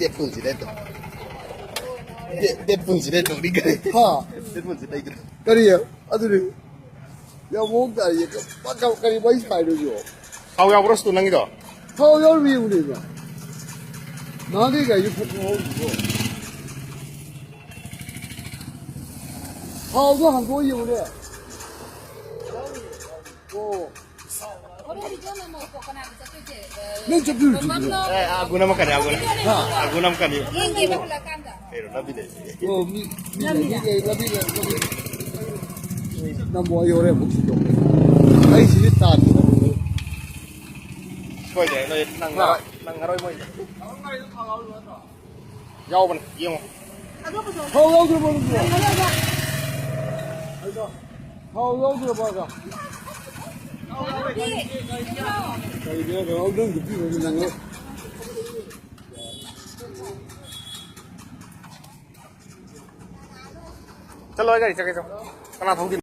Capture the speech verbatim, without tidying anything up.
ꯗꯦꯠꯄꯨꯜꯁꯤꯗ ꯇꯧ꯫ ꯗꯦꯠ-, ꯗꯦꯠꯄꯨꯜꯁꯤꯗ ꯇꯧꯅꯤꯡꯈ꯭ꯔꯦ꯫ ꯍꯥ? ꯗꯦꯠꯄꯨꯜꯁꯤꯗ ꯂꯩꯗꯅ꯫ ꯀꯔꯤ? ꯑꯗꯨꯅꯤ꯫ ꯌꯥꯝ ꯃꯑꯣꯡ ꯇꯥꯏꯌꯦ꯫ ꯀ-, ꯀ-, ꯀꯔꯤ ꯋꯥꯔꯤ ꯁꯥꯏꯅꯣ ꯁꯤꯕꯣ? ꯊꯥꯎ ꯌꯥꯎꯕ꯭ꯔꯣ ꯁꯤꯗꯣ ꯅꯪꯒꯤꯗꯣ? ꯊꯥꯎ ꯌꯥꯎꯔꯤ ꯌꯦꯡꯉꯨꯅꯦ ꯏꯕꯣ꯫ ꯅꯍꯥꯟꯒꯩ ꯒꯥꯔꯤꯗꯨ ꯐꯠ ꯊꯧꯍꯧꯔꯤꯕꯣ꯫ ꯊꯥꯎꯗꯣ ꯍꯥꯡꯗꯣꯛꯑ ꯌꯦꯡꯉꯨꯅꯦ꯫ ꯑꯣ꯫ ꯍꯣꯔꯦꯟꯗꯤ ꯏꯆꯦ ꯅꯪ ꯃꯣꯏ ꯀꯣꯛ ꯀꯅꯥꯒ ꯆꯠꯇꯣꯏꯁꯦ? ꯅꯪ ꯆꯠꯄꯤꯔꯨꯆꯣ ꯃꯃꯥꯝ ꯑꯗꯨꯗ꯫ ꯅꯣ? ꯑꯦ, ꯑꯒꯨꯟ ꯑꯃ ꯀꯔꯤ, ꯑꯒꯨꯟ꯫ ꯍꯥ? ꯑꯒꯨꯟ ꯑꯃ ꯀꯔꯤ꯫ ꯌꯦꯡꯒꯦꯕ ꯍꯜꯂꯛꯑꯀꯥꯟꯗ꯫ ꯀꯩꯅꯣ, ꯂꯝꯕꯤ ꯂꯩ꯫ ꯑꯣ, ꯃꯤ, ꯃꯤ ꯂꯩ, ꯃꯤ ꯂꯩ, ꯂꯝꯕꯤ ꯂꯩ, ꯂꯝꯕꯤ ꯂꯩ꯫ ꯅꯪꯕꯨ ꯑꯩ ꯍꯣꯔꯦꯟ ꯑꯃꯨꯛ ꯊꯤꯟꯗꯣꯛꯀꯦ꯫ ꯑꯩ ꯁꯤꯗꯤ ꯇꯥꯟꯗꯦ꯫ ꯁꯣꯏꯗ꯭ꯔꯦ, ꯅꯣꯏ ꯅꯪ ꯍꯥ? ꯅꯪꯉꯔꯣꯏ ꯃꯣꯏꯗꯤ꯫ ꯌꯥꯎꯕꯅꯦ, ꯌꯦꯡꯉꯣ꯫ ꯊꯥꯎ ꯌꯥꯎꯗ꯭ꯔꯕꯣ ꯅꯪꯕꯣ? ꯊꯥꯎ ꯌꯥꯎꯗ꯭ꯔꯕꯣ ꯑꯗꯣ? ꯀꯩꯒꯤꯅꯣ ꯅꯪ ꯅꯨꯄꯤ ꯑꯣꯏꯔꯗꯤ ꯅꯪ ꯆꯠꯂꯣ, ꯑꯩ ꯒꯥꯔꯤ ꯆꯠꯀꯦ, ꯆꯠꯂꯣ꯫ ꯀꯅꯥ ꯊꯧꯗꯣꯏꯅꯣ?